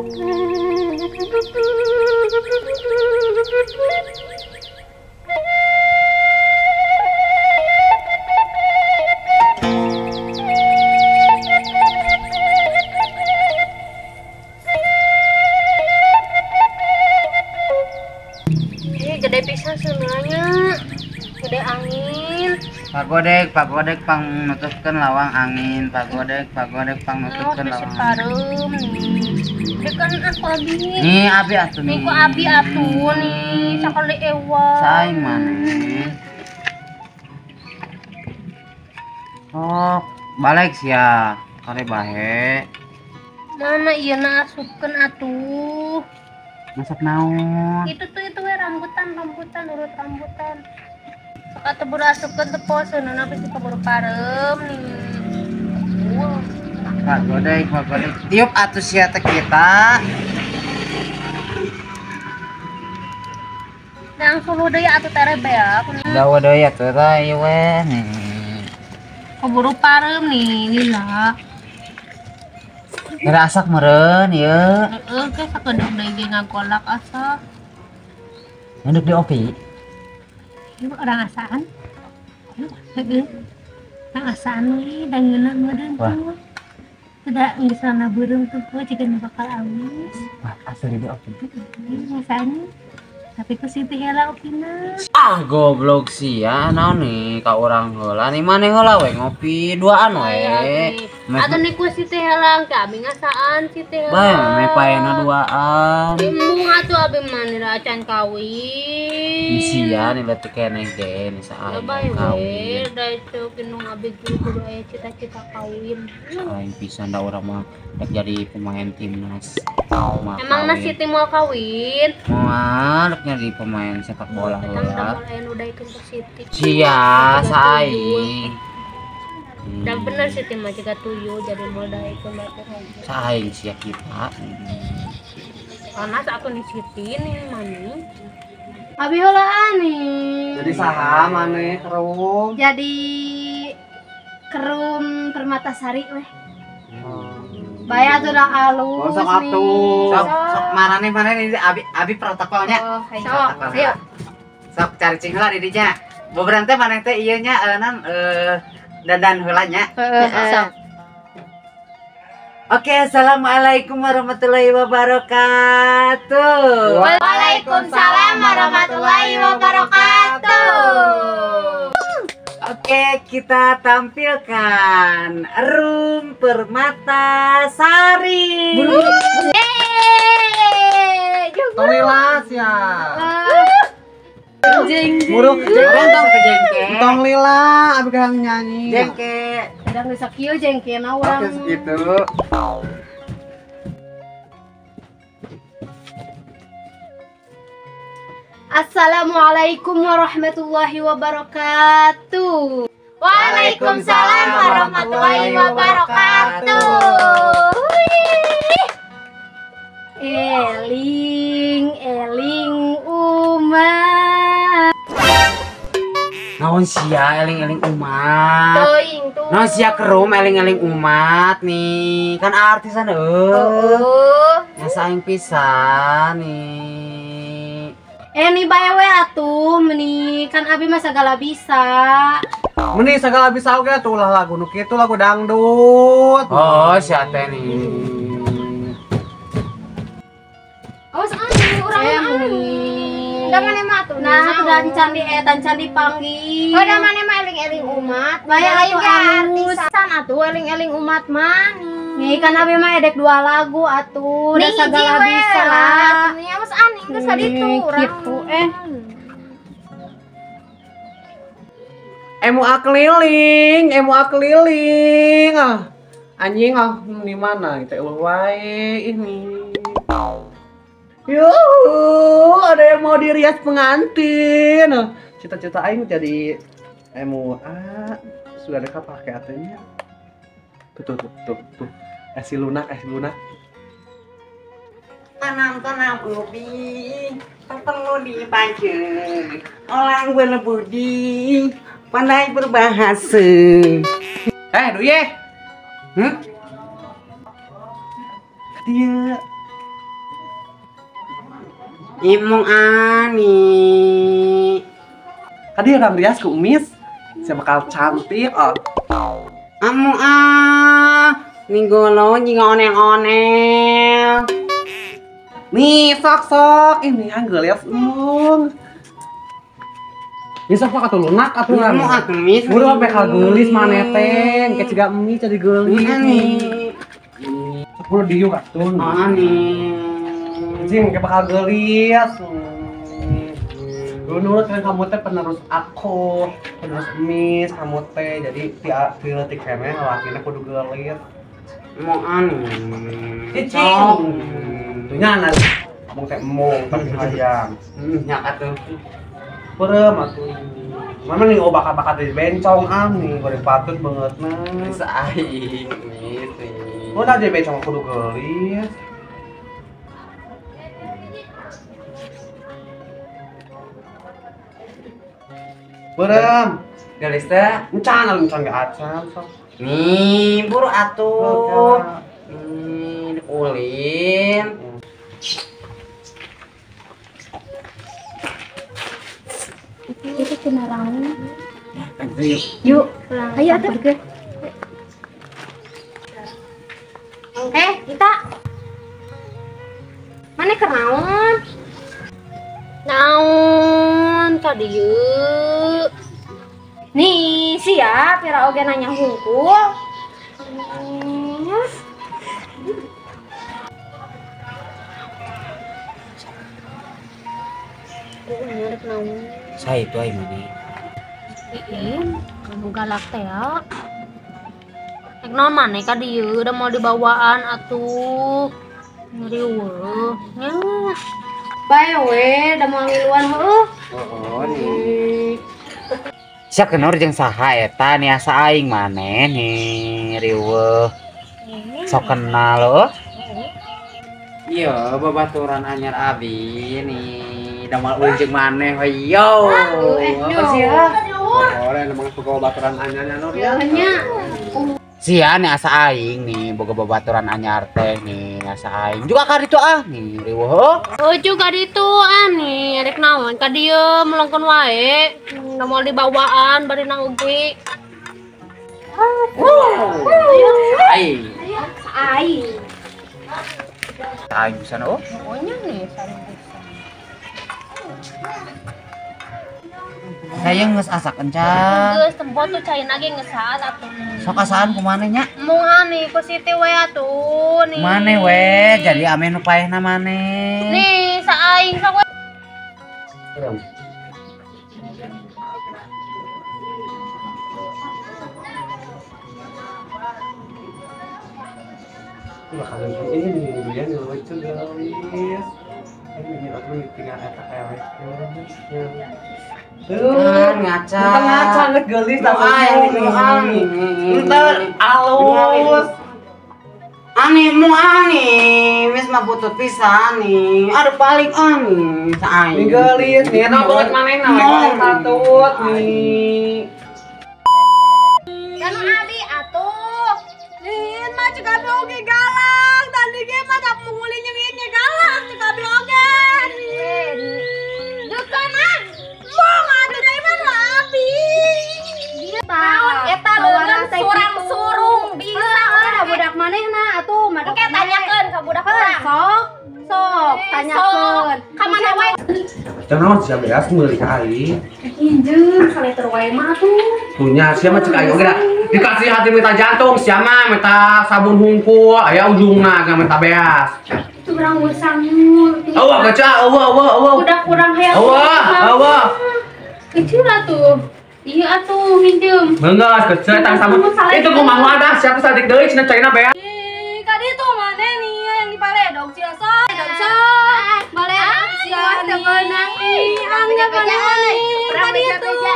Gede pisan sebenarnya, gede angin. Pagodek pang nutupkeun lawang angin. Pagodek pang nutupkeun lawang. Pareum nih. Dekan aku abi. Nih abi atuh nih. Nih ku abi atuh nih, sakali ewa. Saing maneh. Oh, balik sia. Kare bahe. Mana ieu na asupkeun atuh. Masak naon? Itu tuh itu we rambutan urut rambutan. Sok atuh buru asupkeun teu poseunna bisi kaburu pareum nih. Pagodek. Tiup atuh sia teh kita. Nang suluh deui atuh tere beak. Dawa deui atuh teh ieu we nih. Kaburu pareum nih lila. Kira asak meureun ieu. Heeh, ke sakedeuk deui ge ngagolak asak. Ngenduk di opi. Ieu urang asaan. Heeh. Urang asaan we da ngeunah meureun tuh. Tidak geus sana beureum tuh jiga nu bakal awis. Wah, asli di opi. Asaan. Tapi ku Siti heula opina. Ah, goblok sia naon nih ka urang heula nih maneh heula we ngopi duaan we. Atuh nih ku Siti heula ke abi ngasaan Siti heula. Bae me paena duaan. Embung atuh abi mah da acan kawin. Sia nih leutik keneh ge nih saha kawin. Da itu kinung abi kudu aya cita-cita kawin. Aing pisan da urang mah rek jadi pemain timnas. Emang na Siti mau kawin? Moal rek jadi pemain sepak bola heula. Sia saing. Dan bener Siti mah jiga tuyul jadi moal daekeun batur. Saing sia kita. Panas atuh nih Siti nih mani. Abi heulaan nih. Jadi saha maneh kerum? Jadi kerum Permatasari weh. Bae atuh da alus. Sok atuh. Sok marane maneh abi protokolnya. Oh, sok. Ayo. Sok cari cing heula di dinya. Boberan teh maneh teh ieu nya nan dandan heula nya. Sok. Oke, assalamualaikum warahmatullahi wabarakatuh. Waalaikumsalam warahmatullahi wabarakatuh. Oke, kita tampilkan Room Permatasari. Tong lila sia. Jeng. Muruk tong ke jengke. Tong lila abi kahang nyanyi. Jengke. Kadang geus sakieu jengkena urang. Oke, segitu. Assalamualaikum warahmatullahi wabarakatuh. Waalaikumsalam warahmatullahi wabarakatuh. Eling eling umat. Naon sia eling-eling umat. Teuing tuh. Naon sia kerum eling-eling umat nih. Kan artisan heuh. Masa aing pisan nih. Nih bae we atuh meni kan abi mah sagala bisa. Meni sagala bisa oge atuh ulah lagu nu kitu lagu dangdut. Oh, sia teh nih. Awas anu urang anu. Da mane mah atuh. Nah, tuh dan candi tan candi panggil. Oh, da mane mah eling-eling umat. Bae lain atuh ge alus. Artisan atuh eling-eling umat mah nih. Nih kan abi mah edek dua lagu atuh, da sagala bisa. Nih awas aning geus saditu urang. Kitu MUA keliling, MUA keliling. Ah, anjing ah, di mana kita eueuh wae ini. Yuh, ada yang mau dirias pengantin. Cita-cita aing jadi MUA sudah ada pakai atunya. Tuh tuh tuh tuh tuh. Si lunak, si lunak. Tanam-tanam ubi, tak perlu dipacu. Orang berbudi, pandai berbahasa. Duye. Dia. Imung ani. Tadi orang rias ke Umis, saya bakal cantik oh. Amu ah, ninggolo nyinga onel-onel. Nih sok-sok ini yang gelias emung. Ini sok atuh lunak atuh. Emung atuh Mis. Buru bakal geulis maneh teh, engke ciga mie jadi geulis nih. Buru diuk atuh. Ani. Anjing engke bakal geulis. Dulu nurut kan kamu teh penerus aku, penerus Emis, kamu teh jadi ti leutik keneh lalakina kudu geulis. Emung ani. Cicing. Tuhnya anak ngomong teh emung tapi hayang. Nya atuh. Beureum atuh. Mana nih oh bakat-bakat di bencong ah nih goreng patut banget nah. Bisa aing Mis. Oh nah di bencong kudu geulis. Beureum. Geulis teh? Encan, encan ge acan sok. Nih, buru atuh. Nih, ulin. Itu kenalan. Yuk, ayo atuh. Kita. Mana kenaon? Naon ka dieu? Nih, siap pira oge nanya hungkul. Saya itu aing mani. Ih, kamu galak teh ya. Rek naon maneh ka dieu da moal dibawaan atuh. Ngeriweuh. Nya. Bae we, da moal ngiluan heueuh. Oh, nih. Sia kenor jeung saha eta nih asa aing maneh nih riweuh. Sok kenal heuh. Iya, babaturan anyar abi nih. Da moal ulin jeung maneh we yo. Apa sih ya? Oh, emang suka babaturan anyarnya Nur ya. Sia nih asa aing nih boga babaturan anyar teh nih asa aing juga ka ditu ah nih riweuh. Oh juga ditu ah nih rek naon ka dieu melongkon wae da moal dibawaan bari na oge. Aing. Aing. Aing bisa oh. Pokoknya nih sareng bisa. Saya geus asak encan. Geus tempo tuh caina ge geus saat atuh. Sok asaan kumaha nya? Mung nih ku Siti we atuh nih. Maneh we jadi ame nu paehna maneh. Nih saaing sok we. Bakal ini nih dia lucu guys. Ini aku tinggal eta ewek. Tuh, ngaca. Ngaca nget geulis tapi entar alus. Ani mu ani, wis mah butut pisan nih. Aduh paling ani saing. Nih geulis nih eta banget manehna we patut nih. Kan abi atuh. Nih mah cek abi oge galak. Tadi ge mah tak munguli nyengit ge galak cek abi oge. Dukan ah. Mong atuh deui mah abi. Naon eta leuleun surang-surung bisa ada budak manehna atuh mah. Engke tanyakeun ka budak urang. Sok, sok tanyakeun. Ka mana wae? Jangan naon sia beas meuli ka aing. Injeun saleter wae mah atuh. Punya sia mah cek aing oge da. Dikasih hati minta jantung sia mah minta sabun hungkul aya ujungna ga minta beas. Itu urang sangur. Eueuh kaca eueuh eueuh eueuh. Budak urang hayang. Eueuh eueuh. Kecil atuh. Iya atuh minjem. Beungeut kecil tang sabun. Itu kumaha wadah sia teh sadik deui cenah caina beas. Ih, kadi tuh maneh nih yang dipaledog sia sok. Sok. Baledog sia nih. Angga nih. Kadi tuh.